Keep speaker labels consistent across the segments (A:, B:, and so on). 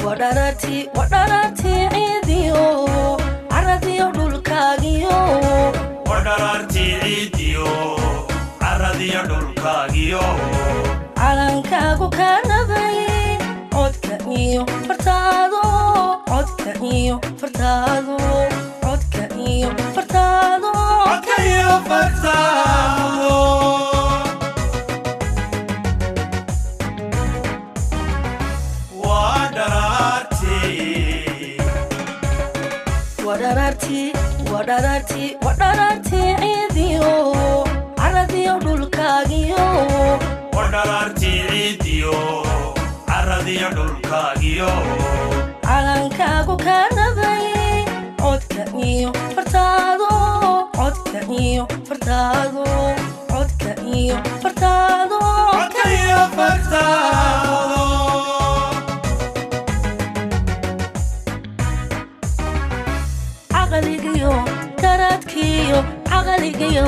A: Wadhararti ciidiyo caradiyo dhulkaagiyo.
B: Wadhararti ciidiyo caradiyo dhulkaagiyo.
A: Calankaagu ka nabay codka iyo fartaado, codka iyo fartaado, codka iyo fartaado.
B: Codka iyo fartaado.
A: Wadhararti ciidiyo caradiyo dhulkaagiyo.
B: Wadhararti ciidiyo caradiyo dhulkaagiyo.
A: Calankaagu ka nabay codka iyo fartaado, codka iyo fartaado, codka iyo fartaado.
B: Codka iyo fartaado.
A: Caqligiyo garaadkiyo, caqligiyo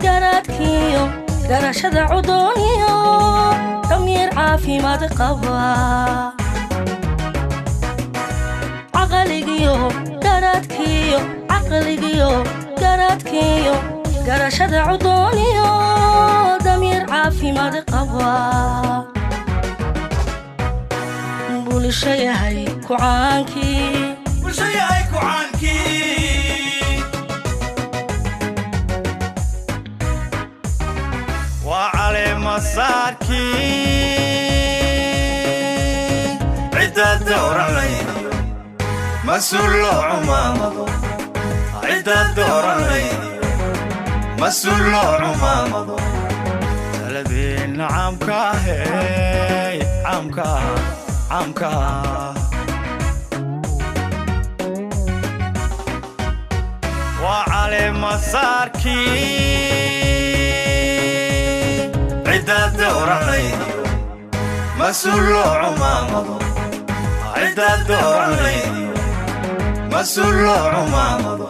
A: garaadkiyo, garashada cudooniyo damiir caafimaad qaba. Caqligiyo garaadkiyo, caqligiyo garaadkiyo, garashada cudooniyo damiir caafimaad qaba. Bulsho yahay kucaankii.
B: Bulsho yahay kucaankii. Waa caleemasaarkii cidda dooranaydiyo mas-uul loo cumaamado, cidda dooranaydiyo mas-uul loo cumaamado. Taladeenna caamka ahey, caamka, caamka. Waa caleemasaarkii cidda dooranaydiyo mas-uul loo cumaamado, cidda dooranaydiyo mas-uul loo cumaamado.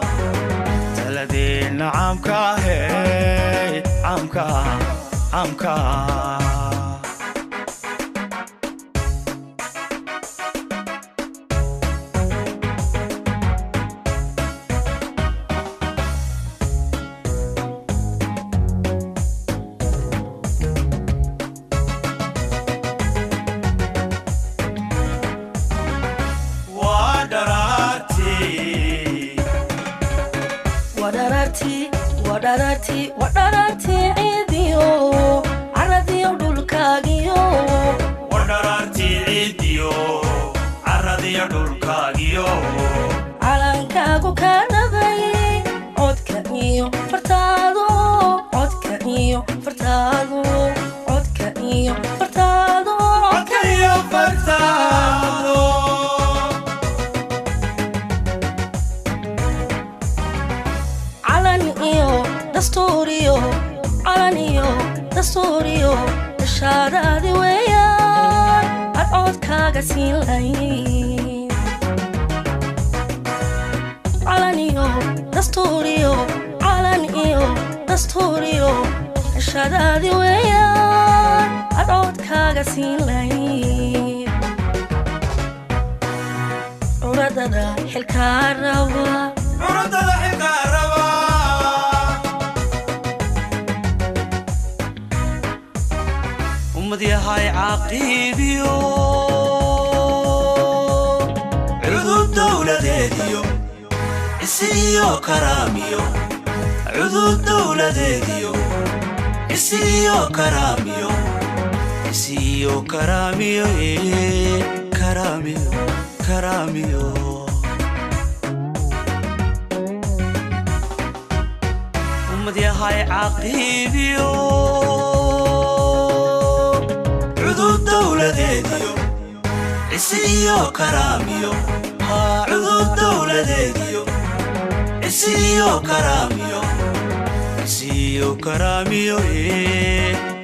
B: Taladeenna caamka ahey, caamka, caamka.
A: Wadhararti ciidiyo caradiyo dhulkaagiyo.
B: Wadhararti ciidiyo caradiyo dhulkaagiyo.
A: Calankaagu ka nabay codka iyo fartaado, codka iyo fartaado, codka iyo fartaado.
B: Codka iyo fartaado.
A: Calan iyo dastuuriyo, calan iyo dastuuriyo, ishaaraadi weeyaan ad codkaaga siin layn. Calan iyo dastuuriyo, calan iyo dastuuriyo, ishaaraadi weeyaan ad codkaaga siin layn. Curadada xilkaa raba.
B: Curadada xilkaa raba.
C: Ummad yahay caqiibiyo
B: cudub dowladeediyo isiyo karaamiyo, cudub dowladeediyo isiyo karaamiyo, isiyo karaamiyo, karaamiyo, karaamiyo.
C: Ummad yahay caqiibiyo
B: cudub dowladeediyo Cisi iyo karaamiyo, cudud dowladeediyo, cisi iyo karaamiyo, cisi iyo karaamiyo,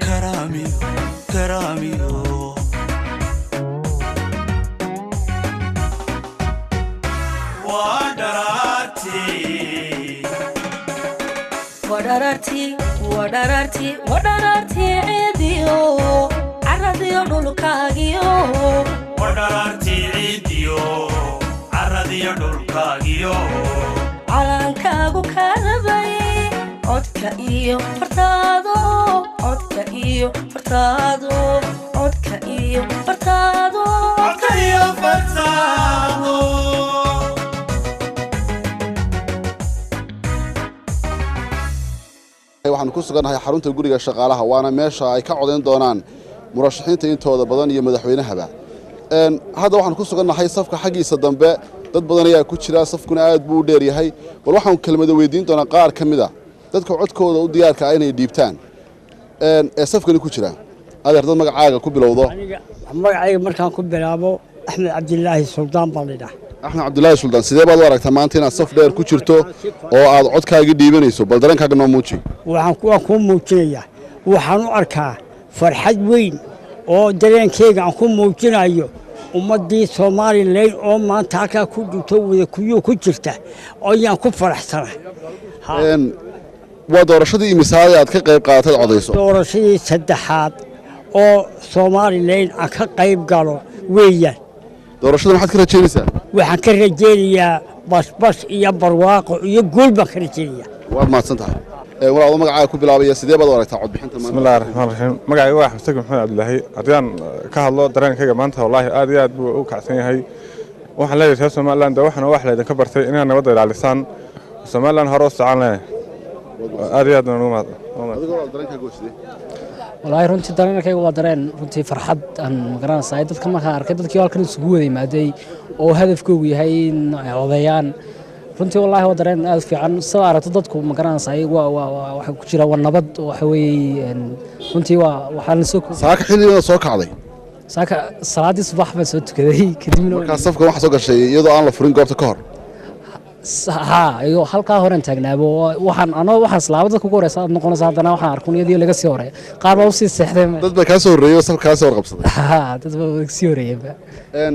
B: karaamiyo, karaamiyo. Waa dharaartii.
A: Wadharartii, wadharartii, wadharartii ciidiyo caradiyo dhulkaagiyo.
B: Waa dharaartii ciidiyo caradiyo dhulkaagiyo.
A: Calankaagu karabay codka iyo fartaado, codka iyo fartaado, codka iyo fartaado.
B: Codka iyo fartaado.
D: Waxaanu ku sugannahay xarunta guriga shaqaalaha, waana meesha ay ka codayn doonaan murashaxiinta intooda badan iyo madaxweynahaba. Hadda waxaanu ku sugannahay safka xaggiisa dambe, dad badan ayaa ku jira, safkuna aad buu u dheer yahay. Bal waxaanu kelmado weydiin doonaa qaar ka mid a dadka codkooda u diyaarka ah inay dhiibtaan ee safkani ku jira. Adeer, dad magacaaga ku bilowdo.
E: Aniga magacayga markaan ku bilaabo, Axmed Cabdilaahi Suldaan baa laydhaha.
D: Axmed Cabdilaahi Suldaan, sidee baad u aragtaa maanta inaad saf dheer ku jirto oo aad codkaagii dhiibanayso? Bal dareenkaaga noo muuji.
E: Waxaan waan kuu muujinayaa, waxaan u arkaa farxad weyn oo dareenkayga aan ku muujinayo ummaddii Somalilan oo maanta halkaa ku dhunto wada kuyuu ku jirta ayaan ku faraxsana.
D: Waa doorashadii imisaad aad ka qayb qaadatad codayso?
E: Doorashadii saddexaad oo Somalilan aan ka qayb galo weeyaan.
D: Doorashada maxaad ka rajaynaysaa?
E: Waxaan ka rajaynayaa basbas iyo barwaaqo iyo guul baan ka rajaynayaa.
D: Waad mahadsan tahay. Walaal, magacaaga ku bilaabaya, sidee baad u aragtaa codbixinta maanta?
F: Bismillahi raxmaan raxiim. Magacayga waa Axmed Saki Maxamed Cabdilaahi. Haddii aan ka hadlo dareenkayga maanta, wallaahi aad iyo aad buu u kacsan yahay. Waxaan leeyahay reer Somaliland, de waxana wax laydinka bartay inaad nabadda ilaalisaan, Somaliland hore u socon leeyahay. Aad iyo aad baan ugu mahad.
D: Adigoo walaal, dareenkaaga waa sidee?
G: Wallaahi runtii dareenkayga waa dareen runtii farxad aan magaranaysaa. Dadka markaan arkay, dadkii halkan isugu wada yimaaday oo hadafkoogu yahay in ay codeeyaan, runtii wallaahi waa dareen aad u fiican. Sida aragto dadku magaranaysaa waa waa waa waxa ku jira waa nabad, waxa weeye runtii waa waxaan soo
D: Saaka xilligeeda soo kacday?
G: Saaka salaadii subax baan soo tukaday, kadibna
D: Markaa safka waxaa soo gashay iyadoo aan la furin goobta ka hor?
G: Haa, iyo halkaa horen taagnaabo. Waxaan anoo waxaan islaaba dadka ugu horeysa aad noqonaysa, haddana waxaan arkun iyadii laga sii horeeya, qaar baa usii seexday.
D: Dad baa kaa soo horreeyey oo safka kaa soo horqabsaday?
G: Haa, dad baa sii horeeyeenba.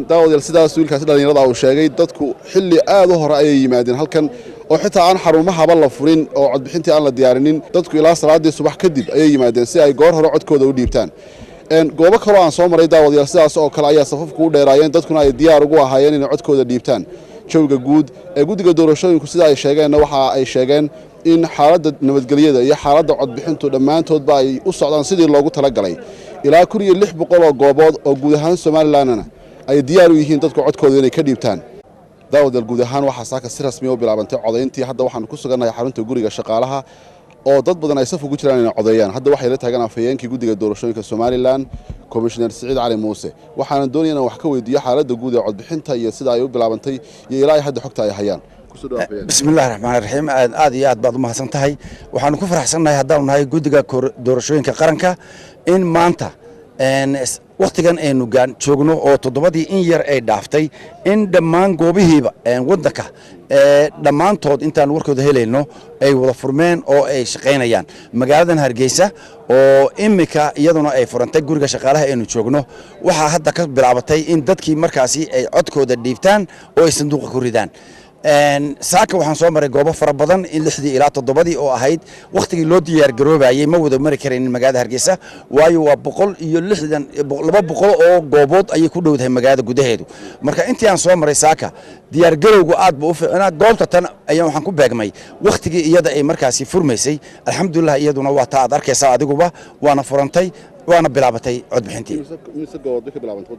D: Daawadayaal, sidaas wiilkaasi dhallinyarada uu sheegay, dadku xilli aad u hore ayay yimaadeen halkan oo xitaa aan xarumahaba la furin oo codbixintii aan la diyaarinin. Dadku ilaa salaadii subax kadib ayay yimaadeen si ay goor hore codkooda u dhiibtaan. Goobo kaloo aan soo maray, daawadayaal, sidaas oo kale ayaa safafku u dheeraayeen, dadkuna ay diyaar ugu ahaayeen inay codkooda dhiibtaan. Jawiga guud ee guddiga doorashooyinku sida ay sheegeenna, waxa ay sheegeen in xaaladda nabadgelyada iyo xaaladda codbixintu dhammaantoodba ay u socdaan sidii loogu talagalay. Ilaa 1600 oo goobood oo guud ahaan Somalilandna ay diyaar u yihiin dadku codkooda inay ka dhiibtaan. Daawadayaal, guud ahaan waxaa saaka si rasmiya u bilaabantay codayntii. Hadda waxaanu ku sugannahay xarunta guriga shaqaalaha oo dad badan ay saf ugu jiraan inay codeeyaan. Hadda waxay la taagan afhayeenkii guddiga doorashooyinka Somalilan, Komishinar Siciid Cali Muuse. Waxaana doonaya inaan wax ka weydiiyo xaaladda guud ee codbixinta iyo sida ay u bilaabantay iyo ilaa ay hadda xogta ay hayaan. Kusoo dhawaad, afhayeen.
H: Bismillahi raxmaani raxiim. Aad aad iyo aad baad u mahadsan tahay. Waxaanu ku faraxsannahay haddaanu nahay guddiga doorashooyinka qaranka in maanta wakhtigan aynu gaan joogno oo 7dii in yar ay dhaaftay in dhammaan goobihiiba waddanka dhammaantood intaan warkooda helayno ay wada furmeen oo ay shaqaynayaan. Magaaladan Hargeysa oo imika iyaduna ay furantay guriga shaqaalaha aynu joogno, waxaa hadda ka bilaabatay in dadkii markaasi ay codkooda dhiibtaan oo ay sanduuqa ku ridaan. Saaka waxaan soo maray goobo fara badan in 6dii ilaa 7dii oo ahayd wakhtigii loo diyaar garoobayay. Ma wada mari karaynin magaalada Hargeysa, waayo waa 160, 200 oo goobood ayay ku dhowdahay magaalada gudaheedu. Marka intii aan soo maray saaka, diyaar garowgu aad buu u fiicnaa. Goobta tan ayaan waxaan ku beegmay wakhtigii iyada ay markaasi furmaysay. Alxamdulilah, iyaduna waa taa aad arkaysaa adiguba, waana furantay waana bilaabatay codbixintii.
D: Mise goobood bay ka bilaabantay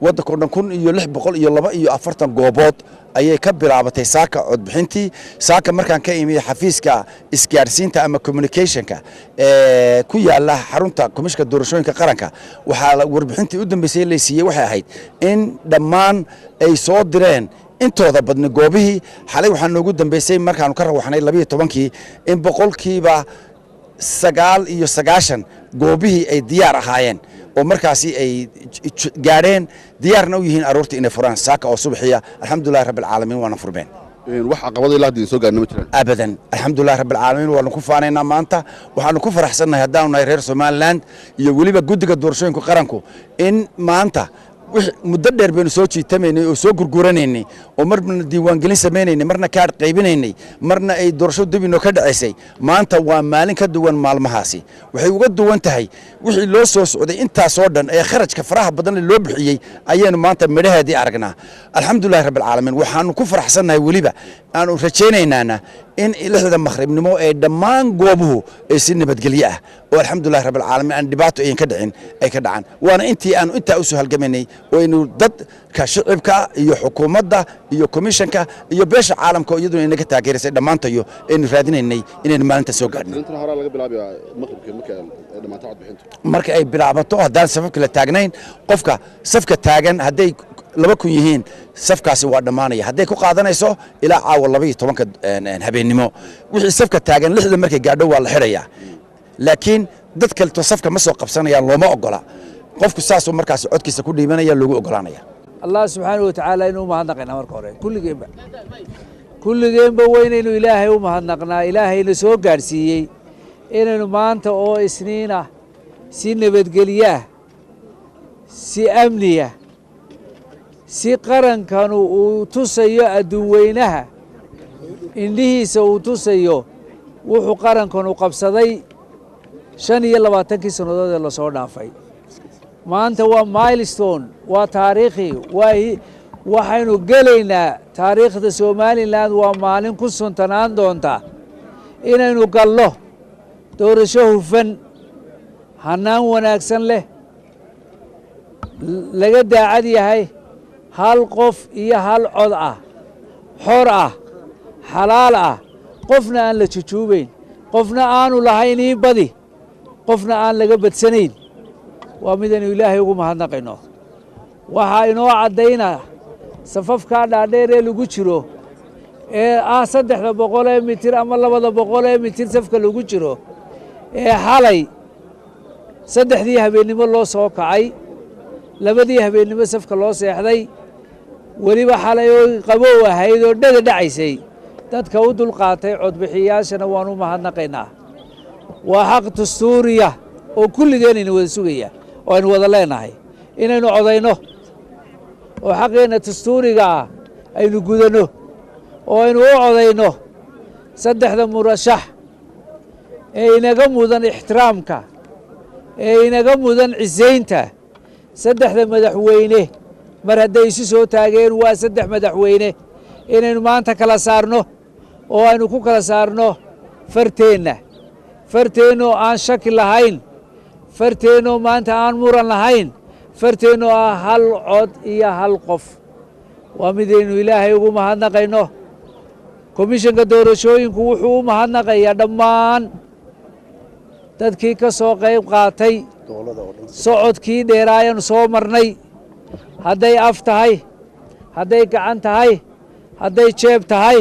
D: waddanka oo dhan?
H: Waddanka o dhan 1642 goobood ayay ka bilaabatay saaka codbixintii. Saaka markaan ka imi xafiiska isgaadhsiinta ama communicationka ee ku yaala xarunta komishinka doorashooyinka qaranka, waxaa warbixintii u dambeysay la siiyey waxay ahayd in dhammaan ay soo direen intooda badni goobihii. Xalay waxaa noogu dambeysay markaanu ka rawaxnay 12kii in 99% goobihii ay diyaar ahaayeen. Oo markaasi ay gaadheen, diyaarna u yihiin aroortii inay furaan saaka oo subaxiya. Alxamdulillahi rabbil caalamiin, waana furmeen.
D: Wax caqabado ilaa hadda soo gaarna ma jiraan?
H: Abadan, alxamdulillahi rabbil caalamiin, waanu ku faanaynaa. Maanta waxaanu ku faraxsannahay haddaanu nahay reer Somaliland iyo weliba guddiga doorashooyinka qaranku in maanta muddo dheer baynu soo jiitamaynay oo soo gurguranaynay oo marna diiwaangelin samaynaynay, marna kaadh qaybinaynay, marna ay doorasho dib inoo ka dhacaysay. Maanta waa maalin ka duwan maalmahaasi. Waxay uga duwan tahay wixii loo soo socday intaasoo dhan ee kharajka faraha badan loo bixiyey ayaynu maanta midhaheedii aragnaa. Alxamdulillahi rabbil caalamiin. Waxaanu ku faraxsannahay, weliba aanu rajaynaynana in 6da maqribnimo ee dhammaan goobuhu ay si nabadgelyo ah oo alxamdulillahi rabbil caalamiin aan dhibaato ayan ka dhicin ay ka dhacaan. Waana intii aanu intaa usoo halgamaynay oo aynu dadka shicibka iyo xukuumadda iyo komishanka iyo beesha caalamka oo iyaduna inaga taageeraysay dhammaantayo aynu raadinaynay inaynu maalinta soo gaadhno.
D: Tirintan horaa laga bilaabayaa maqribka marka ay dhamaato codbixintu?
H: Marka ay bilaabato, haddaan safafka la taagnayn, qofka safka taagan hadday 2000 yihiin, safkaasi waa dhammaanaya. Hadday ku qaadanayso ilaa caawa 12-ka habeennimo, wixii safka taagan 6da markay gaadho waa la xidhayaa, laakiin dad kaleto safka ma soo qabsanayaan, looma ogola. Qofku saasuu markaasi codkiisa ku dhiibanaya, loogu ogolaanaya.
I: Allah subxaanahu watacaala inuu mahadnaqaynaa marka hore. Kulligeenba weynaynu Ilaahay u mahadnaqnaa, Ilaahayna soo gaadhsiiyey inaynu maanta oo Isniin ah si nabadgelyaah, si amniya, si qarankanu uu tusayo adduun weynaha indhihiisa uu tusayo wuxuu qarankanu qabsaday 25-kii sannadood ee lasoo dhaafay. Maanta waa milestone, waa taariikhi, waa waxaynu gelaynaa taariikhda Somaliland. Waa maalin ku suntanaan doonta inaynu gallo doorasho hufan, hannaan wanaagsan leh, laga daacad yahay, hal qof iyo hal cod ah, xor ah, xalaal ah, qofna aan la jujuubayn, qofna aanu lahayn ii badi, qofna aan laga badsanayn. Waa midaynu Ilaahay ugu mahadnaqayno. Waxaa inoo caddaynaa safafkaa dhaadheer ee lagu jiro ee ah 300 ee mitir ama 200 ee mitir safka lagu jiro ee xalay 3dii habeennimo loo soo kacay, 2dii habeennimo safka loo seexday, weliba xalay oo qabow ahayd oo dhada dhacaysay, dadka u dulqaatay codbixiyaashana waan u mahadnaqaynaa. Waa xaq dastuuriya oo kulligeen aynu wada sugaya oo aynu wada leenahay inaynu codayno oo xaqeenna dastuuriga ah aynu gudanno oo aynu u codayno saddexda murashax ee inaga mudan ixtiraamka, ee inaga mudan cisaynta. Saddexda madaxweyne mar hadday isu soo taageen, waa saddex madaxweyne, inaynu maanta kala saarno oo aynu ku kala saarno farteenna, farteennoo aan shaki lahayn, farteennoo maanta aan muran lahayn, farteennoo ah hal cod iyo hal qof. Waa midaynu Ilaahay ugu mahadnaqayno. Komishanka doorashooyinku wuxuu u mahadnaqayaa dhammaan dadkii ka soo qayb qaatay socodkii dheeraayanu soo marnay, hadday af tahay, hadday gacan tahay, hadday jeeb tahay.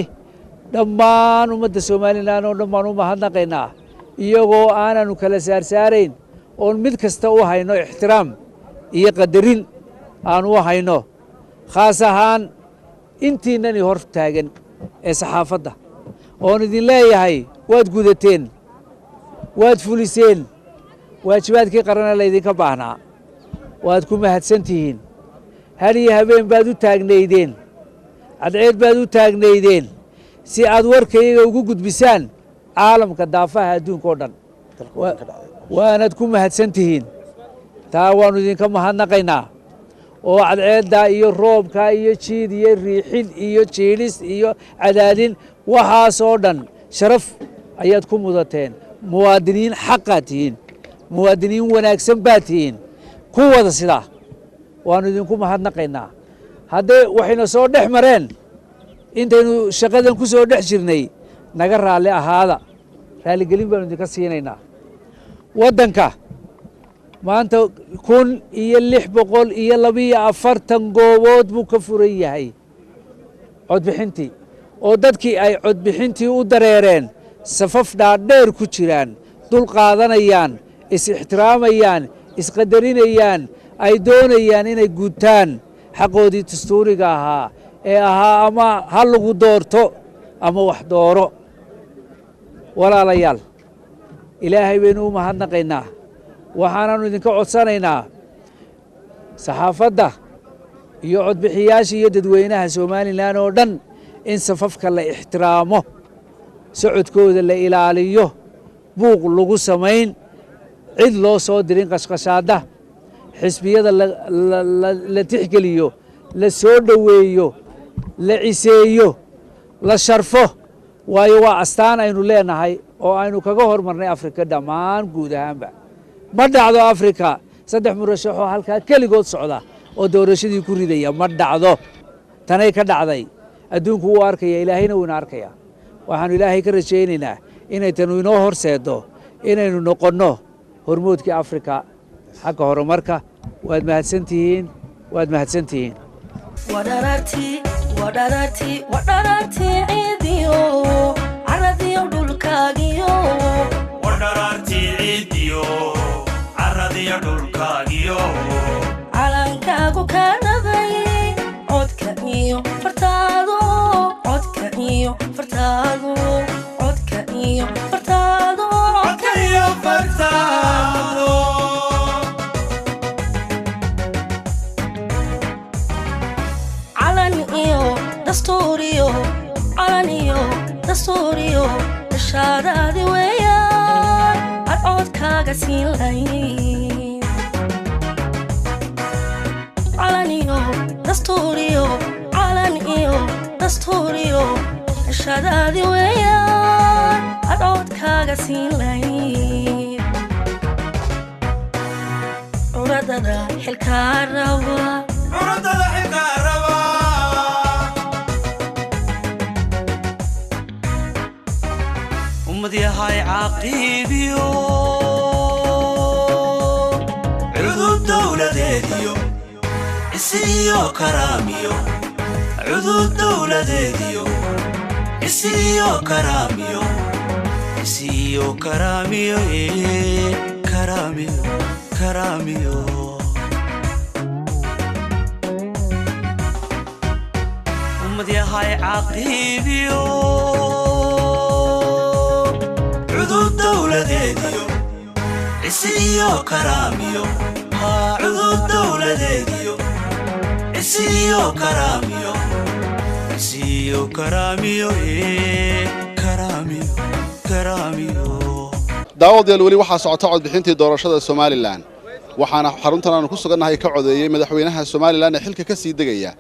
I: Dhammaan ummadda Somaliland oo dhan baan u mahadnaqaynaa, iyagoo aananu kala saarsaarayn oon mid kasta u hayno ixtiraam iyo qadarin aan u hayno, khaas ahaan intiinani hor taagan ee saxaafadda oon idin leeyahay waad gudateen, waad fuliseen waajibaadkii qarana laydinka baahnaa, waad ku mahadsan tihiin. Har iyo habeen baad u taagnaydeen, cadceed baad u taagnaydeen si aad warkayaga ugu gudbisaan caalamka daafaha adduunka oo dhan, waanaad ku mahadsan tihiin. Taa waannu idinka mahadnaqaynaa oo cadceedda iyo roobka iyo jiid iyo riixid iyo jiidhis iyo cadaadin, waxaasoo dhan sharaf ayaad ku mudateen. Muwaadiniin xaqaad tihiin, muwaadiniin wanaagsan baad tihiin, ku wada sidaa waannu idinku mahadnaqaynaa. Hadday waxayna soo dhex mareen intaynu shaqadan ku soo dhex jirnay, naga raalli ahaada, raalligelin baanu idinka siinaynaa. Waddanka maanta 1642 goobood buu ka furan yahay codbixintii, oo dadkii ay codbixintii u dareereen, safaf dhaadheer ku jiraan, dul qaadanayaan, is-ixtiraamayaan, Isqadarinayaan, ay doonayaan inay gutaan xaqoodii dastuuriga ahaa ee ahaa ama ha lagu doorto ama wax dooro. Walaalayaal, Ilaahay baynu u mahadnaqaynaa. Waxaanaanu idinka codsanaynaa saxaafadda iyo codbixiyaasha iyo dadweynaha Somalilan oo dhan in safafka la ixtiraamo, socodkooda la ilaaliyo, buuq lagu samayn, cid loo soo dirin qashqashaadda, xisbiyada la tixgeliyo, la soo dhoweeyo, la ciseeyo, la sharfo, waayo waa astaan aynu leenahay oo aynu kaga hormarnay Afrika dhammaan guud ahaanba. Ma dhacdo Afrika 3 murashaxoo halkaa keligood socda oo doorashadii ku ridaya, ma dhacdo. Tanay ka dhacday, adduunku wuu arkaya, Ilaahayna wuuna arkaya. Waxaanu Ilaahay ka rajaynaynaa inay tanu inoo horseedo inaynu noqonno hormoodkii Afrika xagga horumarka. Waad mahadsantihiin, waad mahadsantihiin.
A: Wadharartii, wadharartii, wadharartii ciidiyo caradiyo dhulkaagiyo.
B: Wadharaartii ciidiyo caradiyo dhulkaagiyo.
A: Calankaagu kaa dhabay, codka iyo fartaado, codka iyo fartaado, codka iyo fartaado.
B: Codka iyo fartaado.
A: Calan iyo dastuuriyo, calan iyo dastuuriyo, dashaadaadi weeyaan ad codkaaga siin lahayd. Calan iyo dastuuriyo, calan iyo dastuuriyo, dashaadaadi weeyaan ad codkaaga siin lahayd. Curadada xilkaa raba.
B: Curadada xilkaa raba.
C: Ummad yahay caqiibiyo
B: cudud dowladeediyo isiyo karaamiyo, cudud dowladeediyo isiyo karaamiyo, isiyo karaamiyo, ee karaamiyo, karaamiyo.
C: Ummad yahay caqiibiyo
B: cudud dowladeediyo isiyo karaamiyo, haa, cudud dowladeediyo isiyo karaamiyo,
C: isiyo karaamiyo, ee karaamiyo, karaamiyo.
D: Daawadayaal, weli waxaa socota codbixintii doorashada Somalilan, waxaana xaruntan aanu ku sugannahay ka codeeyey madaxweynaha Somalilan ee xilka ka sii degaya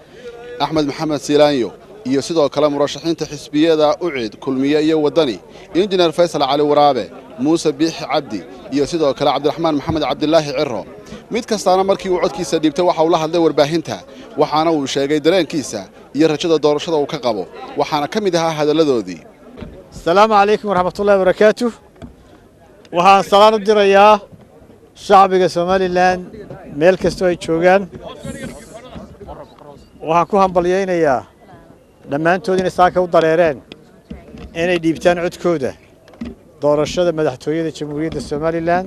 D: Axmed Maxamed Siilaanyo iyo sidoo kale murashaxiinta xisbiyada UCID, Kulmiye iyo Waddani, Injineer Faysal Cali Waraabe, Muuse Biixi Cabdi iyo sidoo kale Cabdiraxmaan Maxamed Cabdilaahi Ciro. Mid kastaana markii uu codkiisa dhiibtay waxa uu la hadlay warbaahinta, waxaana uu sheegay dareenkiisa iyo rajada doorashada uu ka qabo, waxaana ka mid ahaa hadalladoodii.
J: Asalaamu calaykum waraxmatullahi wabarakaatuh. Waxaan salaan u dirayaa shacbiga Somalilan meel kastoo ay joogaan. Waxaan ku hambalyaynayaa dhammaantood inay saaka u dareereen inay dhiibtaan codkooda doorashada madaxtooyada Jamhuuriyadda Somalilan.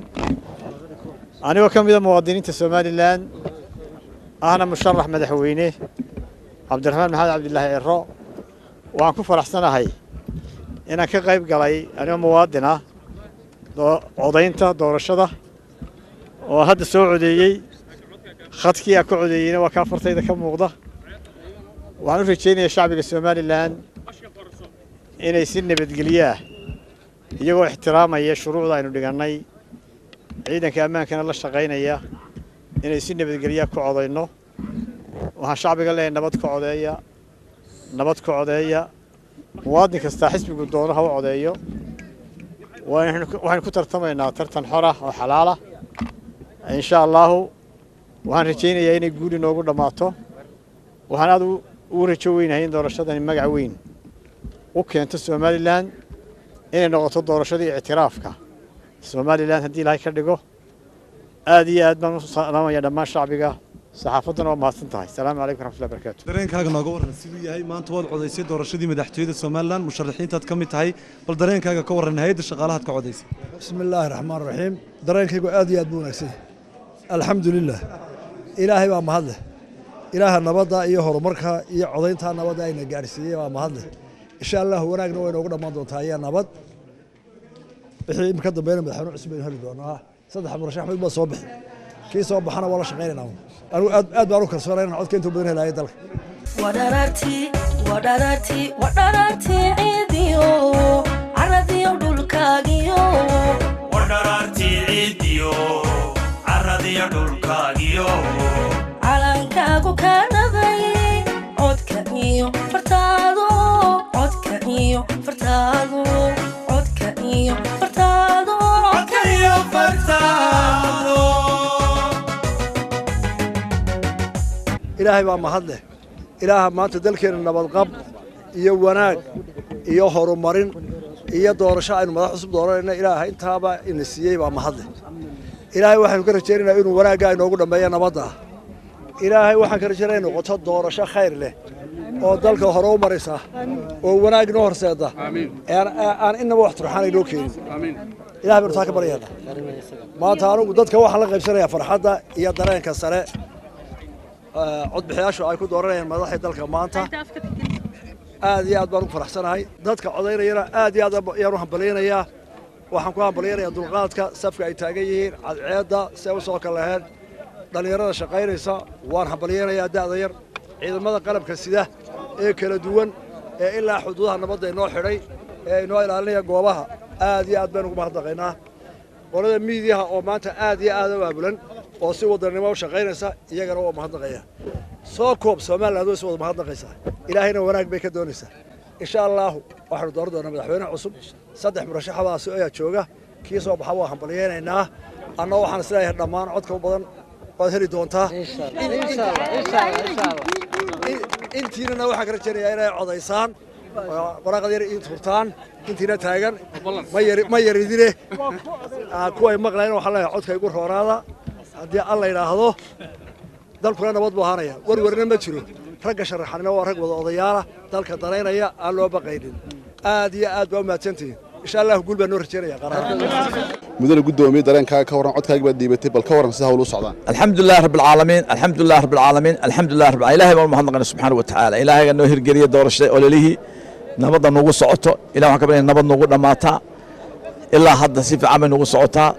J: Anigoo ka mida muwaadiniinta Somalilan, ahna musharax madaxweyne Cabdiraxmaan Maxamed Cabdilaahi Ciro, waxaan ku faraxsanahay inaan ka qayb galay anigoo muwaadin ah codaynta doorashada oo hadda soo codeeyey. Khadkii aan ka codeeyeyna waa kaa fartayda ka muuqda. Waxaan u rajaynayaa shacbiga Somalilan inay si nabadgelyo ah, iyagoo ixtiraamaya shuruucda aynu dhigannay, ciidanka ammaankana la shaqaynaya, inay si nabadgelyaa ku codayno. Waxaan shacbiga leeyahay: nabad ka codeeya, nabad ka codeeya. Muwaadin kastaa xisbigu doono ha u codeeyo. Waxaynu ku tartamaynaa tartan xor ah oo xalaal ah, insha Allahu. Waxaan rajaynayaa inay guul inoogu dhammaato. Waxaan aad ugu rajo weynahay in doorashadani magac weyn u keento Somalilan, inay noqoto doorashadii ictiraafka Somalilan haddii Ilaahay ka dhigo. Aad iyo aad baan u salaamaya dhammaan shacbiga, saxaafadduna waa mahadsan tahay. Asalaamu calaykum waraxmatullahi barakatu.
K: Dareenkaaga nooga warran siduu yahay? Maanta waad codaysay doorashadii madaxtooyada Somalilan, musharaxiintaad ka mid tahay, bal dareenkaaga ka warran, hay'adda shaqaalahaad ka codaysay.
L: Bismi illaahi raxmaan raxiim. Dareenkaygu aad iyo aad buu wanaagsan yahay. Alxamdulilah, Ilaahay baa mahadleh. Ilaaha nabadda iyo horumarka iyo codaynta nabadda ayna gaarsiiyey baa mahadleh. Insha Allah wanaagna way noogu dhammaan doontaa ayaa nabad. Wixii imika dambeeyna madaxweyne cusub baynu heli doonaa. Saddex murashax mid baa soo bixi, kii soo baxana waa la shaqaynaynaa. Anigu aad aad baan u kalsoonay inaan codka intuu badan helayo dalka.
A: Wadharartii, wadharartii, wadharartii ciidiyo caradiyo dhulkaagiyo.
B: Wadharaartii ciidiyo caradiyo dhulkaagiyo.
A: Calankaagu ka dhabay codka iyo fartaado, codka iyo fartaado, codka iyo fartaado.
B: Codka iyo fartaado.
L: Ilaahay baa mahadleh. Ilaaha maanta dalkeena nabadqab iyo wanaag iyo horumarin iyo doorasho aynu madax cusub dooranayna, Ilaaha intaaba ina siiyey baa mahadleh. Ilaahay waxaynu ka rajaynaynaa inuu wanaagga inoogu dhammeeyo nabadda. Ilaahay waxaan ka rajaynaya inay noqoto doorasho khayr leh oo dalka hore u maraysa oo wanaag inoo horseeda, aan inaba wax turxaan inoo keenin. Ilahay baynu taa ka baryaynaa. Maanta anigu dadka waxaan la qaybsanayaa farxadda iyo dareenka sare codbixiyaashu ay ku dooranayaan madaxda dalka maanta. Aad iyo aad baan ugu faraxsanahay. Dadka codaynayana aad iyo aad ayaan u hambalyaynayaa. Waxaan ku hambalyaynayaa dulqaadka, safka ay taagan yihiin, cadceedda si ay u soo kala laheen. Dhallinyarada shaqaynaysa waan hambalyaynayaa, da'da yar, ciidamada qalabka sida ee kala duwan ee ilaa xuduudaha nabadda inoo xidhay ee inoo ilaalinaya goobaha, aad iyo aad baynu ugu mahadnaqaynaa. Qolada miidiyaha oo maanta aad iyo aad u aabulan oo si wadannimo u shaqaynaysa, iyagana waa mahadnaqaya. Soo koob, Somaliland way si wada mahadnaqaysaa, Ilaahayna wanaag bay ka doonaysaa. Insha Allahu waxaanu dooran doonaa madaxweyne cusub. Saddex murashaxabaasi ayaa jooga, kii soo baxa waa hambalyaynaynaa. Anna waxaan isleeyahay dhammaan codka u badan waad heli doontaa. Intiinana waxaan ka rajaynayaa inay codaysaan, waraaqad yar ii turtaan. Intiina taagan ma yaridine, kuway maqlayn waxaan leeyahay codka igu roonaada. Haddii Alla yidhaahdo dalkuna nabad buu ahaanaya, warwarna ma jiro. Ragga sharaxanina waa rag wada odayaala dalka danaynaya, aan loo baqaynin. Aad iyo aad baa u mahadsantihiin. Insha Allah guul baa noo rajaynaya qaran.
D: Mudane guddoomiye, dareenkaaga ka warran. Codkaagi baad dhiibatay, bal ka warran sida hawl u socdaan?
H: الحمد لله رب العالمين، الحمد لله رب العالمين، الحمد لله رب العالمين. إلهي baan mahadnaqana subxaanahu wa tacaala. Ilaahay noo hirgeliya doorashada ololihii, nabadda noogu socoto. Ilaah waxaan ka baryaynaa nabad noogu dhammaataa. Ilaa hadda si fiican bay noogu socotaa.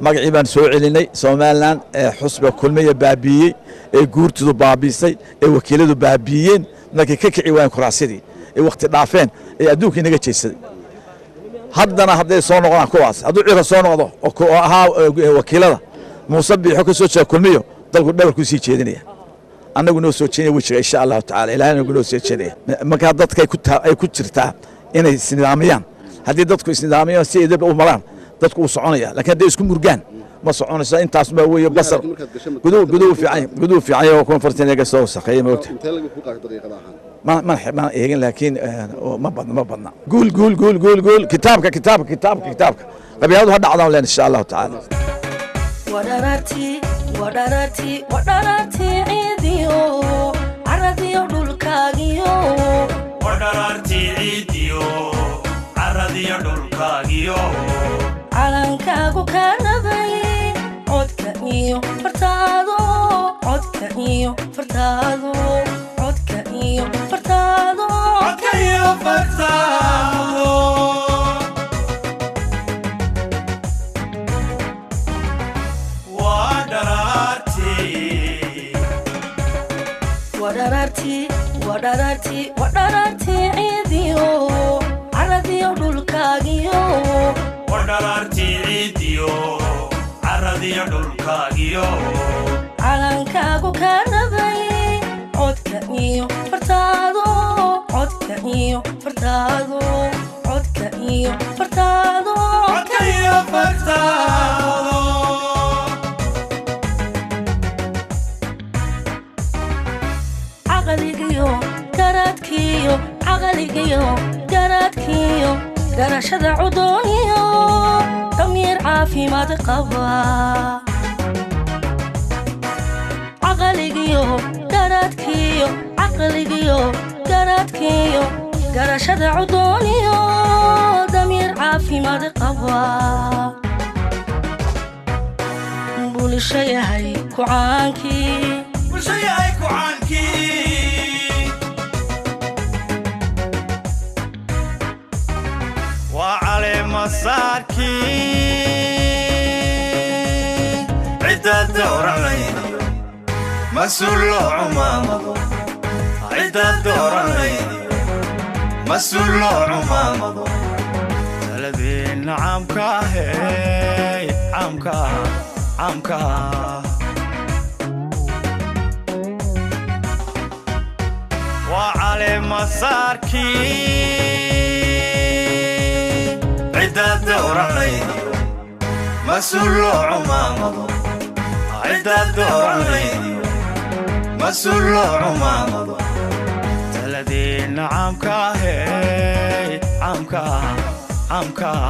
H: Magacii baan soo celinay Somaliland ee xusba Kulmiya baabiiyey, ee guurtidu baabiisay, ee wakiiladu baabiiyeen markay ka kici waayeen kuraasidii, ee waqti dhaafeen, ee adduunka inaga jeedsaday. Haddana hadday soo noqdaan kuwaas, hadduu Cira soo noqdo oo ahaa wakiilada Muuse Biixo ka soo jeeda Kulmiyo, dalku dhabarkuu sii jeedinaya, annagu noo soo jeedinaya wejiga, insha Allahu tacala. Ilahayna nagu noo soo jeedinaya. Markaa dadka ay ku jirtaa inay isnidaamiyaan. Haddii dadku isnidaamiyaan, si edeb u maraan, dadku wuu soconaya, laakiin hadday isku murgaan ma soconayso. Intaas baa weeye basar. Guduhu fiican, guduhu fiican oo koonfurta inaga soo wasakheeyey, moogta.
D: Intee laga ku qaatay daqiiqada ahaan?
H: Ma eegin, laakiin ma badna, ma badna. Guul, guul, guul, guul, guul! Kitaabka, kitaabka, kitaabka, kitaabka! Qabyaaladu ha dhacdaan leen, insha Allahu tacaala.
A: Wadharartii, wadharartii, wadharartii ciidiyo caradiyo dhulkaagiyo.
B: Wadharaartii ciidiyo caradiyo dhulkaagiyo.
A: Calankaagu ka dhabay codka iyo fartaado, codka iyo fartaado, codka iyo fartaado.
B: Codka iyo fartaado. Waa dharaartii.
A: Wadharartii, wadharartii, wadharartii ciidiyo caradiyo dhulkaagiyo.
B: Wadharaartii ciidiyo caradiyo dhulkaagiyo.
A: Calankaagu ka dhabay codka iyo fartaado, codka iyo fartaado, codka iyo fartaado.
B: Codka iyo fartaado.
A: Caqligiyo garaadkiyo, caqligiyo garaadkiyo, garashada cudooniyo damiir caafimaad qaba. Caqligiyo garaadkiyo, caqligiyo garaadkiyo, garashada cudooniyo damiir caafimaad qaba. Bulsho yahay kucaankii.
B: Bulsho yahay kucaankii. Waa caleemasaarkii cidda dooranaydiyo mas-uul loo cumaamado, cidda dooranaydiyo mas-uul loo cumaamado, taladeenna caamka ahey, caamka ah, caamka ah. Waa caleemasaarkii cidda dooranaydiyo mas-uul loo cumaamado, cidda dooranaydiyo mas-uul loo cumaamado, taladeenna caamka ahey, caamka ah, caamka ah.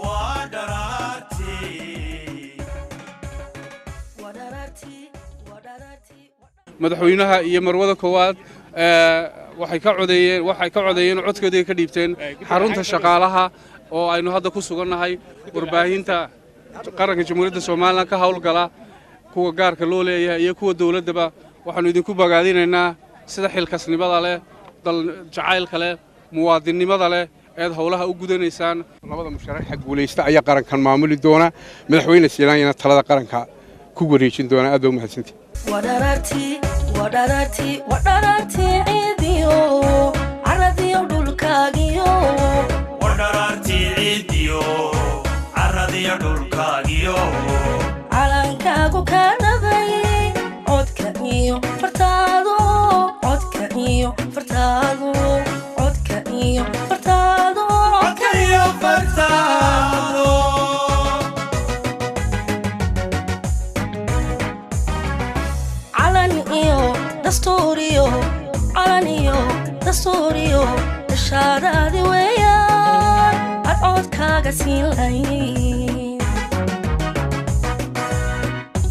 B: Waa dharaartii.
M: Madaxweynaha iyo marwada koowaad waxay ka codeeyeen codkoodii ka dhiibteen xarunta shaqaalaha oo aynu hadda ku sugannahay. Warbaahinta qaranka Jamhuuriyadda Somaliland ka howlgala, kuwa gaarka loo leeyahay iyo kuwa dowladdaba, waxaannu idinku bogaadinaynaa sida xilkasnimada leh, dal jacaylka leh, muwaadinnimada leh eed howlaha u gudanaysaan.
N: Labada musharaxa guulaysta ayaa qarankan maamuli doona, madaxweyne Siilaanyana talada qaranka ku wareejin doona. Aad baa u mahadsantihi.
A: Wadharartii, wadharartii, wadharartii ciidiyo caradiyo dhulkaagiyo.
B: Wadharaartii ciidiyo caradiyo dhulkaagiyo.
A: Calankaagu ka dhabay codka iyo fartaado, codka iyo fartaado, codka iyo fartaado.
B: Codka iyo fartaado.
A: Calan iyo dastuuriyo, calan iyo dastuuriyo, ishaaraadi weeyaan ad codkaaga siin lahayd.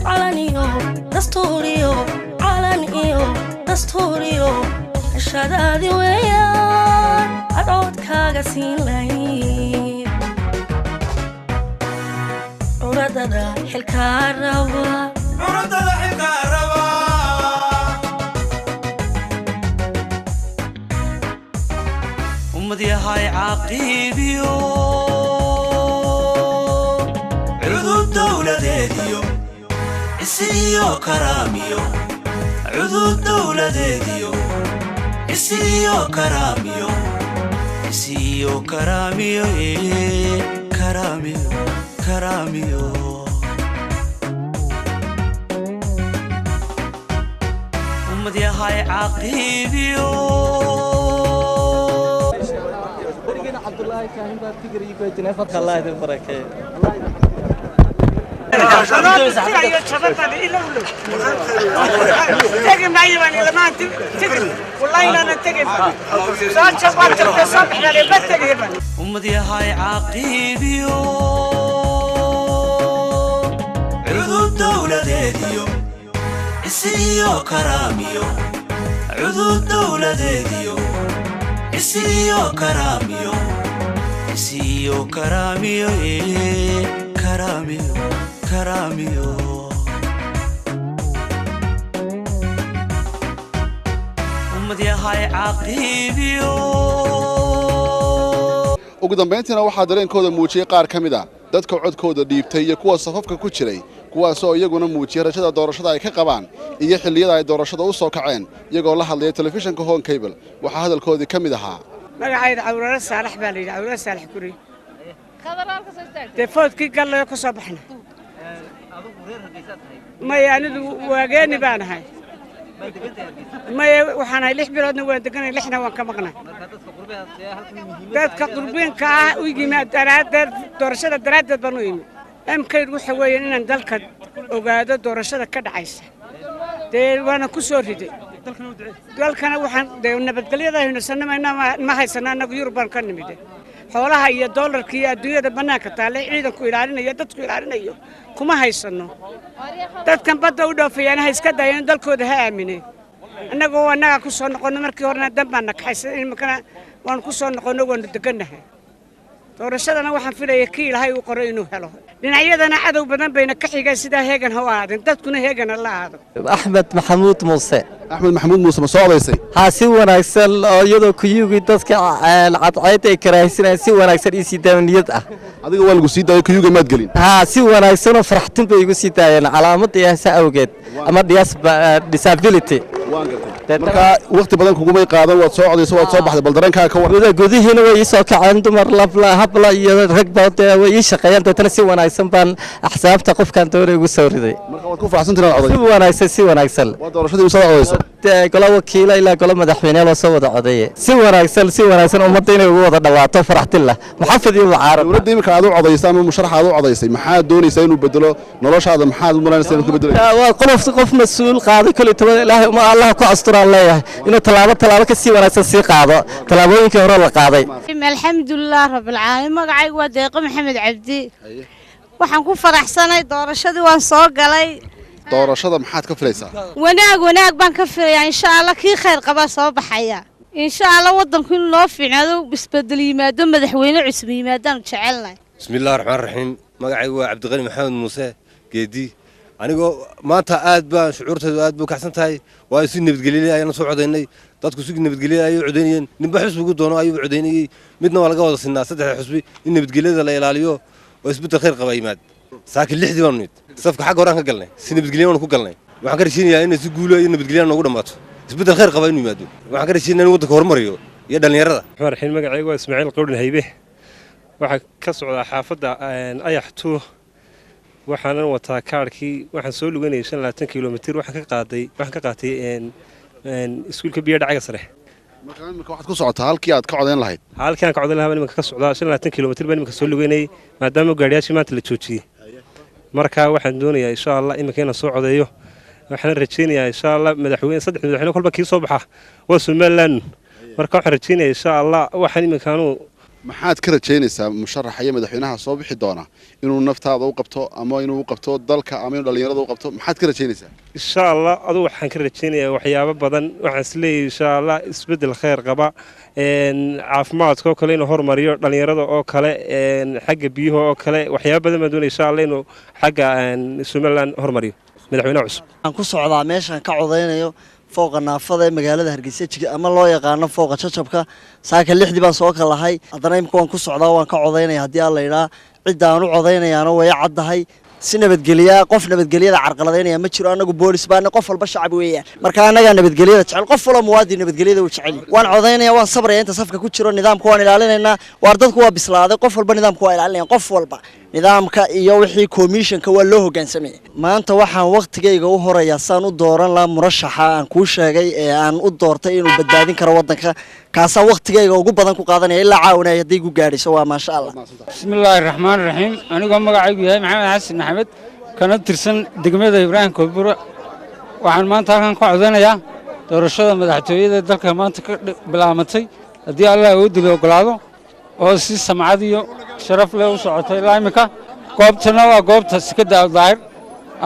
A: Calan iyo dastuuriyo, calan iyo dastuuriyo, ishaaraadi weeyaan ad codkaaga siin lahayd. Curadada xilkaa raba.
B: Curadada xilkaa raba.
C: Ummad yahay caqiibiyo
B: cudub dowladeediyo isiyo karaamiyo, cudub dowladeediyo isiyo karaamiyo, isiyo karaamiyo, karaamiyo, karaamiyo.
C: Ummad yahay caqiibiyo.
O: Allah idin barakeeyo.
C: Ummad yahay caqiibiyo
B: cudub dowladeediyo isiyo karaamiyo, cudub dowladeediyo isiyo karaamiyo, isiyo karaamiyo, karaamiyo, karaamiyo.
C: Ummad yahay caqiibiyo.
D: Ugu dambayntiina waxaa dareenkooda muujiyey qaar ka mid a dadka codkooda dhiibtay iyo kuwa safafka ku jiray, kuwaasoo iyaguna muujiyey rajada doorashada ay ka qabaan iyo xilliyada ay doorashada u soo kaceen. Iyagoo la hadlaya telefishinka Horn Cable, waxaa hadalkoodii ka mid ahaa:
P: Magacayda Cawrare Saalax baa la yidhi, Cawrare Saalax Guri. Dee foodkii gallayo ka soo baxna. Maya, anidu waageeni baan ahay. Maya, waxaan ahay 6 biloodna waan deganay, lixna waan ka maqnay. Dadka qurbiinka ah u yimid daraaddeed, doorashada daraaddeed baan u yimid. Mkayd waxa weeye inaan dalka ogaado doorashada ka dhacaysa. Dee waana ku soo riday dalkana. Waxaan dee nabadgelyada haynasanno ma haysano annagu. Yurub baan ka nimid. Xoolaha iyo doolarka iyo adduunyada bannaanka taale ciidanku ilaalinayo, dadku ilaalinayo, kuma haysanno. Dadkan badda u dhoofayaana ha iska daayeen, dalkooda ha aamineen. Annagoo annagaa ku soo noqonno, markii horena dan baan nakaxaysan, iminkana waanu ku soo noqonno, waanu degannahay. Doorashadana waxaan filaya kii Ilaahay uu qoro inuu helo. Dhinacyadana cadow badan bayna ka xigeen, sidaa heegan ha u ahaadeen, dadkuna heegan ha la ahaado.
O: Axmed Maxamuud Muuse.
D: Axmed Maxamuud Muuse, ma soo codaysay?
O: Haa, si wanaagsan, oo iyadoo kuyugii dadka cadceedda ay karaahaysanayaan si wanaagsan ii sii daaya niyad ah.
D: Adiga waa lagu sii daayo, kuyuga maad gelin?
O: Haa, si wanaagsanoo faraxtin bay igu sii daayeen, calaamad iyo awgeed ama disability.
D: Marka waqti badan kugumay qaadan, waad soo codaysay, waad soo baxday, bal dareenkaaga ka war.
O: Gudihiina way ii soo kaceen, dumar labla habla iyo ragba dee way ii shaqeeyeen. Deetana si wanaagsan baan axsaabta qofkaan doonay ugu soo riday.
D: Marka waad ku faraxsan inaad coday?
O: Si wanaagsan, si wanaagsan.
D: Waa doorashadii usoo codaysay?
O: Dee golo wakiila ilaa golo madaxweyne loo soo wada codeeye, si wanaagsan, si wanaagsan, ummadda inay ugu wada dhawaato faraxtin lah, muxaafid iyo mucaarad.
D: Dowladda iminka aad u codaysay ama musharaxa aad u codaysay, maxaad doonaysaa inuu bedelo noloshaada? Maxaad u malaynaysaa inuu ka bedelo?
O: Waa qof mas-uul qaaday koley toban, Ilaahay uma Allah ku asturaan leeyahay inuu tallaabo tallaabo ka sii wanaagsan sii qaado tallaabooyinkii hore la qaaday.
Q: Alxamdulilah rabbilcaalamiin. Magacaygu waa Deeqo Maxamed Cabdi. Waxaan ku faraxsanay doorashadii waan soo galay.
D: Doorashada maxaad ka filaysaa?
Q: Wanaag, wanaag baan ka filayaa, insha Allah. Kii khayr qabaa soo baxaya, insha Allah. Waddanku in loo fiicnaado, isbedel yimaado, madaxweyne cusub yimaadaan jecelnahay.
R: Bismi illahi raxmaan raxiim. Magacaygu waa Cabdiqani Maxamed Muuse Geedi. Anigoo maanta aad baan shucuurtaydu aad buu kacsan tahay, waa si nabadgelye ayaan soo codaynay. Dadku si nabadgelye ayay codaynayeen, ninba xusbigu doono ayuu codaynayey, midna waa laga wada sinaa saddexda xusbi in nabadgelyada la ilaaliyo oo isbeddel khayr qaba yimaad. Saakin 6dii baanu nimid, safka xagga horaan ka galnay, si nabadgelye baanu ku galnay. Waxaan ka rajaynayaa in si guulo iyo nabadgelye noogu dhammaato, isbeddel khayr qaba inuu yimaado. Waxaan ka rajaynayaa in waddanka horumariyo iyo dhallinyarada.
S: Raxmaan raxiim. Magacaygu waa Ismaaciil Qawdhan Haybe. Waxaa ka socdaa xaafadda Ayax 2, waxaanan wataa kaarhkii. Waxaan soo luganayay 25 kilomitir. Waxaan ka qaatay iskuulka biyo dhacaga sare.
D: Marka iminka waxaad ku socotaa halkii aad ka codayn lahayd?
S: Halkii aan ka codayn lahaa baan iminka ka socdaa. 25 kilomitir baan iminka soo luganayay, maadaama gaadhiyaashii maanta la joojiyey. Marka waxaan doonayaa, insha Allah, iminka inaan soo codeeyo. Waxaan rajaynayaa, insha Allah, madaxweyne, saddex madaxweyne kolba kii soo baxa waa Somaliland. Marka waxaan rajaynayaa, insha Allah, waxaan iminkaanu
D: Maxaad ka rajaynaysaa musharaxa iyo madaxweynaha soo bixi doona inuu naftaada u qabto ama inuu u qabto dalka ama inuu dhallinyarada u qabto? Maxaad ka rajaynaysaa?
S: Insha Allah, adugu waxaan ka rajaynayaa waxyaabo badan. Waxaan isleeyahay, insha Allah, isbeddel khayr qaba, caafimaadka oo kale inuu horumariyo, dhallinyarada oo kale, xagga biyuha oo kale. Waxyaabo badan baan doonaya, insha Allah, inuu xagga Somaliland horumariyo madaxweynaha cusub.
T: Waxaan ku socdaa meeshaan ka codaynayo, fooqa naafada ee magaalada Hargeysa ama loo yaqaano fooqa Jajabka. Saaka 6dii baan soo kalahay, haddana imika waan ku socdaa, waan ka codaynaya haddii Alla idhaa. Cidda aan u codaynayaana way caddahay. Si nabadgelyaa, qof nabadgelyada carqaladaynaya ma jiro. Annagu boolis baana, qof walba shacab weeyaan. Marka annagaa nabadgelyada jecel, qof walba muwaadin nabadgelyada uu jecel yahay. Waan codaynaya, waan sabraya inta safka ku jiro. Nidaamka waan ilaalinaynaa. Waar dadku waa bislaaday, qof walba nidaamka waa ilaalinaya, qof walba nidaamka iyo wixii komishanka waa loo hoggaansamaya. Maanta waxaan waqtigayga u horayaa saan u dooran lahaa murashaxa aan kuu sheegay ee aan u doortay inuu badbaadin karo waddanka. Kaasaa waqtigayga ugu badan ku qaadanaya ilaa caawinaya hadday igu gaadhayso, waa maasha Allah.
U: Bismillaahi raxmaan raxiim. Anigoo magacaygu yahay Maxamed Xasan Maxamed, kana tirsan degmada Ibraahim Koodbura, waxaan maanta halkan ka codanayaa doorashada madaxtooyada dalka maanta ka bilaamatay, haddii Allah awoodda la ogolaado, oo si samcad iyo sharaf leh u socotay ilaa iminka. Goobtana waa goobta Sikada Aldaahir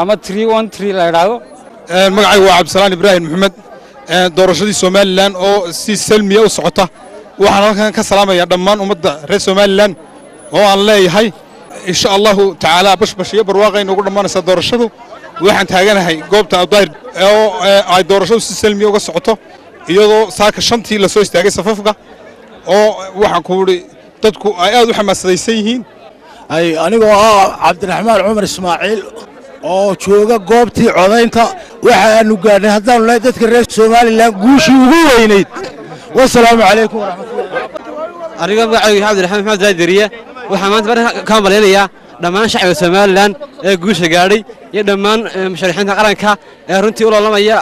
U: ama 313 la idhaahdo.
V: Magacaygu waa Cabdisalaan Ibraahim Maxamed. Doorashadii Somaliland oo si salmiya u socota, waxaan halkan ka salaamayaa dhammaan ummadda reer Somaliland oo aan leeyahay, insha Allahu tacaala, bashbash iyo barwaaqay noogu dhammaanaysaa doorashadu. Waxaan taaganahay goobta Abdaahir oo ay doorashadu si salmiya uga socoto, iyadoo saaka 5tii la soo istaagay safafka, oo waxaan ku idhi dadku ay aad u xamaasadaysan yihiin.
W: Ay anigoo ah Cabdiraxmaan Cumar Ismaaciil oo jooga goobtii codaynta, waxaanu gaadhnay haddaanu nahay dadka reer Somaliland guushii ugu weynayd. Wasalaamu calaykum waraxmatullahi.
X: Anigoo magacaygu yahay Cabdiraxmaan Maxamed Zaadiriye, waxaan maanta marka ka hambalyaynayaa dhammaan shacbiga Somaliland ee guusha gaadhay iyo dhammaan musharaxiinta qaranka ee runtii u loolamaya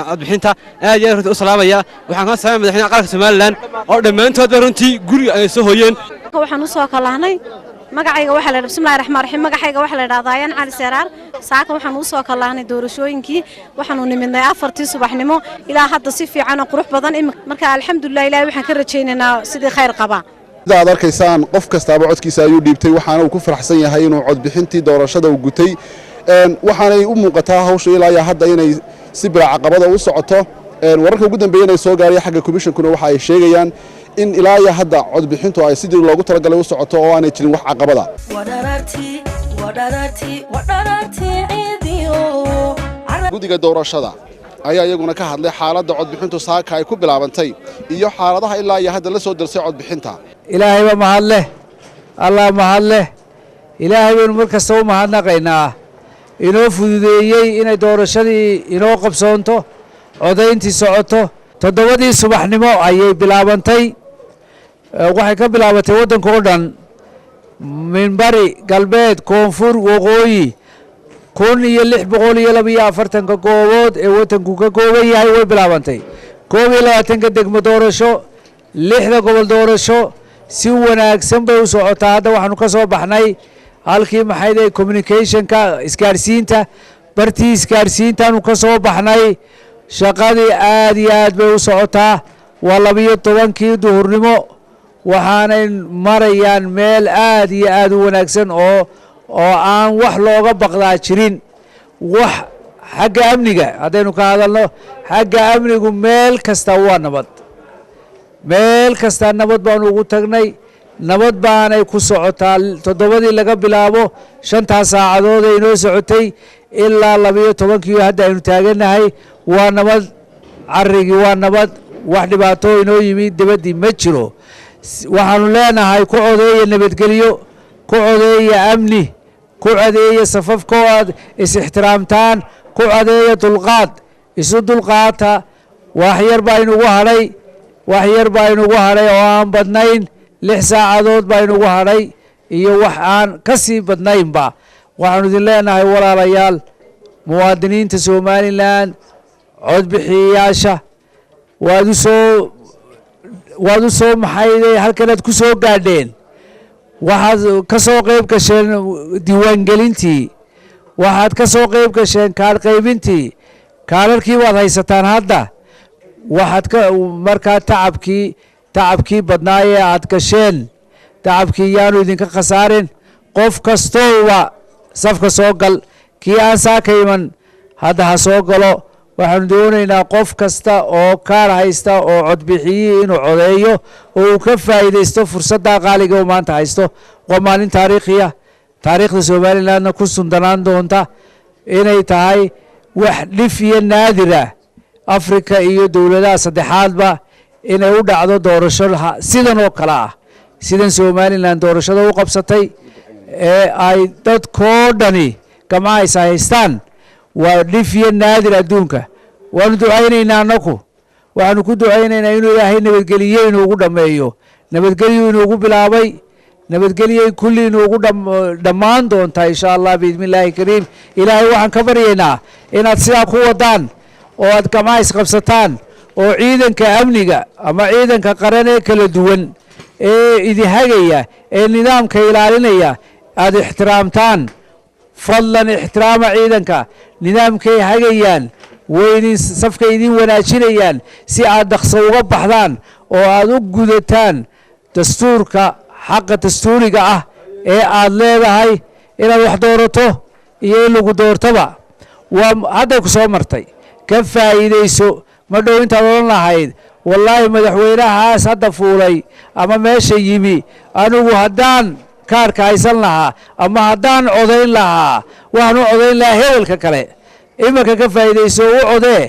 X: codbixinta. Aad iyo aad runtii u salaamaya. Waxaan ka salaamaya madaxweynaha qaranka Somaliland oo dhammaantoodba runtii guriga ay soo hoyeen.
Y: Waxaan u soo kalahnay, magacayga waxaa la, bismillahi raxmaan raxiim, magacayga waxaa la idhahdaa Ayaan Cali Seeraar. Saaka waxaan u soo kalahnay doorashooyinkii. Waxaanu nimidnay 4tii subaxnimo, ilaa hadda si fiican oo qurux badan. Marka alxamdulilah, Ilahay waxaan ka rajaynaynaa sidii khayr qaba.
D: Sida aad arkaysaan, qof kastaaba codkiisa ayuu dhiibtay, waxaana uu ku faraxsan yahay inuu codbixintii doorashada uu gutay. Waxaanay u muuqataa hawsha ilaa iyo hadda inay si bilaa caqabada u socoto. Wararka ugu dambeeyana ay soo gaaraya xagga komishankuna waxa ay sheegayaan in ilaa iyo hadda codbixintu ay sidii loogu talagalay u socoto oo aanay jirin wax caqabada. Guddiga doorashada ayaa iyaguna ka hadlay xaaladda codbixintu saaka ay ku bilaabantay iyo xaaladaha ilaa iyo hadda la soo darsay codbixinta.
E: Ilaahay baa mahad leh, Allah mahad leh. Ilaahay baynu mar kasta u mahadnaqaynaa inoo fududeeyey inay doorashadii inoo qabsoonto, codayntii socoto. 7dii subaxnimo ayay bilaabantay. Waxay ka bilaabatay waddanka oo dhan, minbari, galbeed, koonfur, waqooyi, 1642-ka goobood ee waddanku ka kooban yahay way bilaabantay. 21-ka degmo doorasho, 6da gobol doorasho, si wanaagsan bay u socotaa. Hadda waxaanu ka soo baxnay halkii maxayde communicationka, isgaadhsiinta, bartii isgaadhsiintaanu ka soo baxnay. Shaqadii aad iyo aad bay u socotaa. Waa 12-kii duhurnimo, waxaanay marayaan meel aad iyo aad u wanaagsan oo aan wax looga baqdaa jirin. Wax xagga amniga haddaynu ka hadalno, xagga amnigu meel kasta waa nabad, meel kasta nabad baanu ugu tagnay, nabad baanay ku socotaa. 7dii laga bilaabo, 5taas saacadood ay inoo socotay ilaa 12-kii hadda aynu taagannahay, waa nabad. Carrigii waa nabad, wax dhibaato inoo yimi dibaddii ma jiro. Waxaanu leenahay ku codeeya nabadgelyo, ku codeeya amni, ku codeeya safafkoo aad is-ixtiraamtaan, ku codeeya dulqaad, isu dulqaata. Wax yar baa inugu hadhay, wax yar baa inugu hadhay oo aan badnayn. 6 saacadood baa inugu hadhay iyo wax aan ka sii badnaynba. Waxaanu idin leenahay walaalayaal, muwaadiniinta Somaliland, codbixiyayaasha, waad u soo maxayde halkanaad ku soo gaadheen, waxaad ka soo qayb gasheen diiwaangelintii, waxaad ka soo qayb gasheen kaadh qaybintii, kaadharkii waad haysataan hadda. Waxaad ka markaa tacabkii badnaa ee aad gasheen, tacabkii yaanu idinka khasaarin. Qof kastowba safka soo gal, kii aan saaka iman hadda ha soo galo. Waxaanu doonaynaa qof kasta oo kaar haysta oo codbixiyihii inuu codeeyo oo uu ka faa'iidaysto fursadda qaaliga uu maanta haysto. Waa maalin taariikhiya, taariikhda Somalilandna ku sundanaan doonta inay tahay wax dhif iyo naadira Afrika iyo dowladaha saddexaadba inay u dhacdo doorasho sidan oo kale ah, sidan Somaliland doorashada u qabsatay ee ay dadkoo dhani gamcaha is haystaan. Waa dhif iyo naadir adduunka. Waanu ducaynaynaa annaku, waxaanu ku ducaynaynaa inuu Ilaahay nabadgeliyo inuugu dhammeeyo. Nabadgelyu inuugu bilaabay, nabadgelyay kulli inuugu dhammaan doontaa insha Allah biidni illaahi kariim. Ilaahay waxaan ka baryaynaa inaad sidaa ku wadaan oo aad gamcaha isqabsataan oo ciidanka amniga ama ciidanka qaran ee kala duwan ee idihagaya ee nidaamka ilaalinaya aad ixtiraamtaan. Fadlan ixtiraama ciidanka, nidaamkay hagayaan, way idin safkay idin wanaajinayaan si aad dhaqso uga baxdaan oo aad u gudataan dastuurka, xaqa dastuuriga ah ee aad leedahay inaad wax doorato iyo in lagu doortoba. Waa hadday ku soo martay, ka faa'iidayso. Ma dhow intaad odhan lahayd wallaahi madaxweynahaas hadda fuulay ama meesha yimi anigu haddaan kaarka haysan lahaa ama haddaan codayn lahaa waxaan u codayn lahaa hebelka kale. Iminka ka faa'iidayso, u codee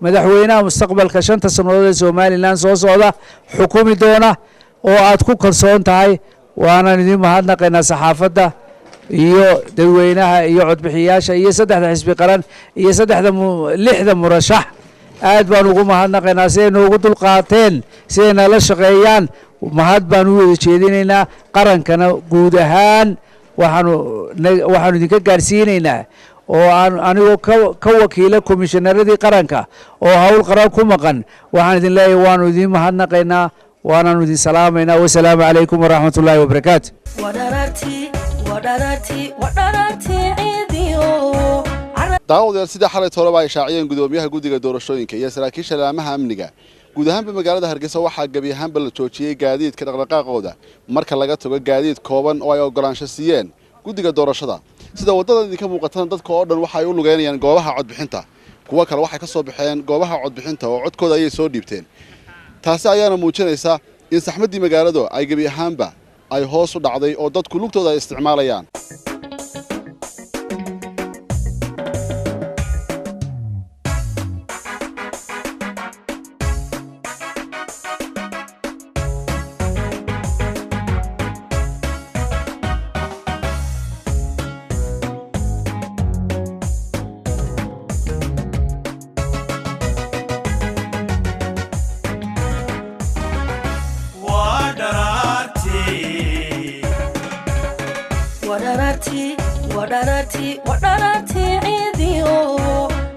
E: madaxweynaha mustaqbalka 5ta sannadood ee Somaliland soo socda xukumi doona oo aad ku kalsoon tahay. Waanaan idin mahadnaqaynaa saxaafadda iyo dadweynaha iyo codbixiyaasha iyo saddexda xisbi qaran iyo saddexda lixda murashax. Aad baan ugu mahadnaqaynaa siday noogu dulqaateen, siday nala shaqeeyaan. Mahad baan u wada jeedinaynaa qarankana guud ahaan. Waxaanu idinka gaarsiinaynaa oo aan anigoo ka wakiila komishaneradii qaranka oo hawl qaran ku maqan, waxaan idin leeyahay waanu idin mahadnaqaynaa, waanaanu idin salaamaynaa. Wasalaamu calaykum waraxmat ullaahi wabarakaatu.
D: Daawadayaal, sida xalay tooleba ay shaaciyeen gudoomiyaha guddiga doorashooyinka iyo saraakiisha laamaha amniga, Guud ahaanba magaalada Hargeysa waxaa gebi ahaanba la joojiyey gaadiidka dhaqdhaqaaqooda marka laga tago gaadiid kooban oo ay ogolaansho siiyeen guddiga doorashada. Sida waddada idinka muuqatana, dadka oo dhan waxa ay u lugeynayaan goobaha codbixinta. Kuwo kale waxay ka soo baxeen goobaha codbixinta oo codkooda ayay soo dhiibteen. Taasi ayaana muujinaysa in saxmaddii magaaladu ay gebi ahaanba ay hoos u dhacday oo dadku lugtooda ay isticmaalayaan.
B: Waa dharaartii.
A: Wadharartii, wadharartii, wadharartii ciidiyo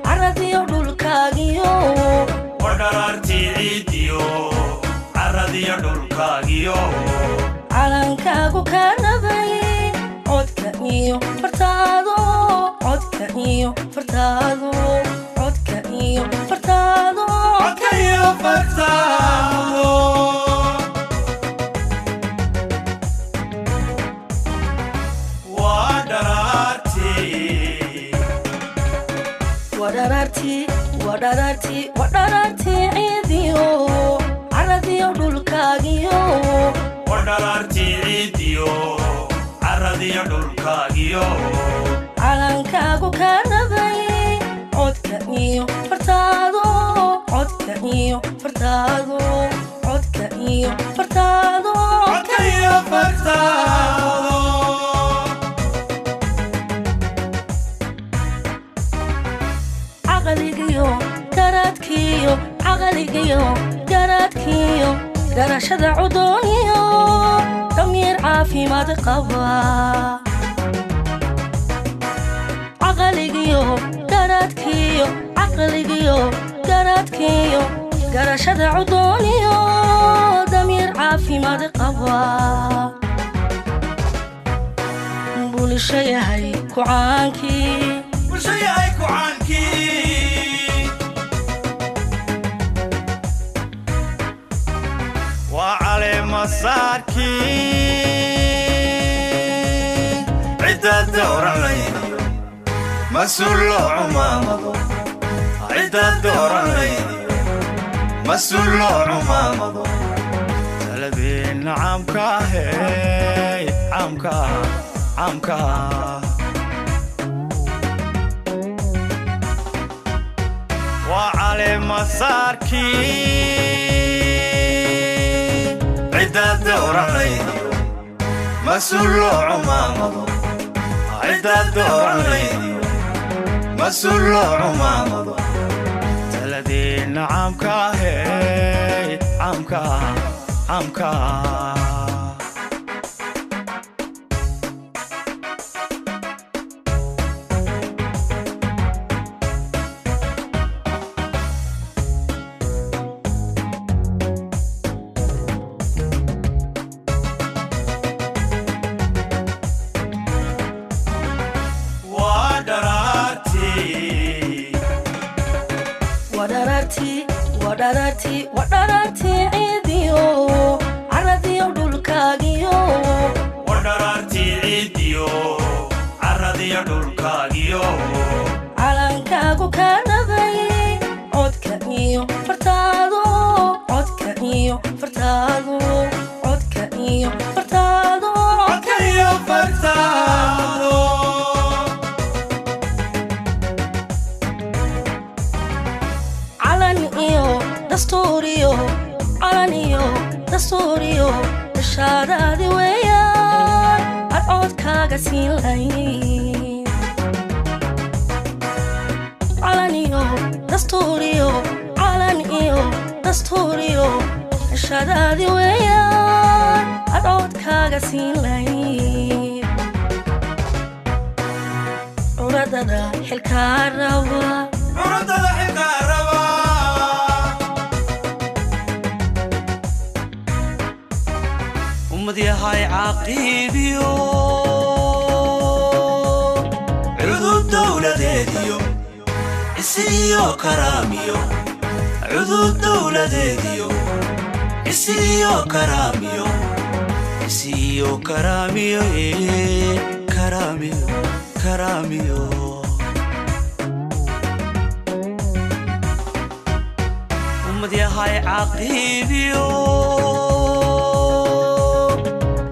A: caradiyo dhulkaagiyo.
B: Waa dharaartii ciidiyo caradiyo dhulkaagiyo.
A: Calankaagu ka rabay codka iyo fartaado, codka iyo fartaado, codka iyo fartaado.
B: Codka iyo fartaado. Waa dharaartii.
A: Wadharartii, wadharartii, wadharartii ciidiyo caradiyo dhulkaagiyo.
B: Waa dharaartii ciidiyo caradiyo dhulkaagiyo.
A: Calankaagu ka rabay codka iyo fartaado, codka iyo fartaado, codka iyo fartaado.
B: Codka iyo fartaado.
A: Caqligiyo garaadkiyo, caqligiyo garaadkiyo, garashada cudooniyo damiir caafimaad qaba. Caqligiyo garaadkiyo, caqligiyo garaadkiyo, garashada cudooniyo damiir caafimaad qaba. Bulsho yahay kucaankii.
B: Bulsho yahay kucaankii. Waa caleemasaarkii cidda dooranaydiyo mas-uul loo cumaamado, cidda dooranaydiyo mas-uul loo cumaamado. Taladeenna caamka ahey, caamka ah, caamka ah. Waa caleemasaarkii cidda dooranaydiyo mas-uul loo cumaamado, cidda dooranaydiyo mas-uul loo cumaamado. Taladeenna caamka ahey, caamka ah, caamka ah. Waa dharaartii.
A: Wadharartii, wadharartii, wadharartii ciidiyo caradiyo dhulkaagiyo.
B: Waa dharaartii ciidiyo caradiyo dhulkaagiyo.
A: Calankaagu ka rabay codka iyo fartaado, codka iyo fartaado, codka iyo fartaado.
B: Codka iyo fartaado.
A: Calan iyo dastuuriyo, calan iyo dastuuriyo, ishaaraadi weeyaan ad codkaaga siin lahayn. Calan iyo dastuuriyo, calan iyo dastuuriyo, ishaaraadi weeyaan ad codkaaga siin lahayn. Curadada xilkaa raba.
B: Curadada xilkaa raba.
C: Ummad yahay caqiibiyo.
B: Cudud dowladeediyo cisi iyo karaamiyo.
C: Cudud dowladeediyo isiyo karaamiyo, isiyo karaamiyo, karaamiyo, karaamiyo. Ummad yahay caqiibiyo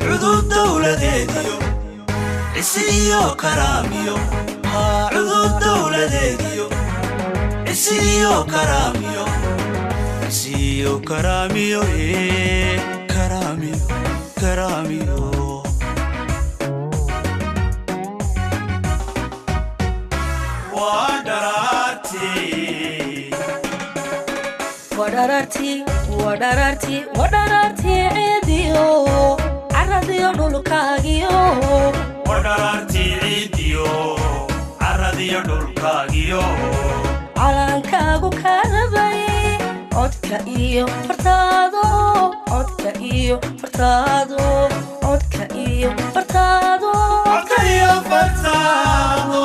C: cudud dowladeediyo isiyo karaamiyo, cudud dowladeediyo isiyo karaamiyo, isiyo karaamiyo, karaamiyo, karaamiyo.
B: Waa dharaartii.
A: Wadharartii, wadharartii, wadharartii ciidiyo caradiyo dhulkaagiyo.
B: Waa dharaartii ciidiyo caradiyo dhulkaagiyo.
A: Calankaagu karabay codka iyo fartaado, codka iyo fartaado, codka iyo fartaado.
B: Codka iyo fartaado.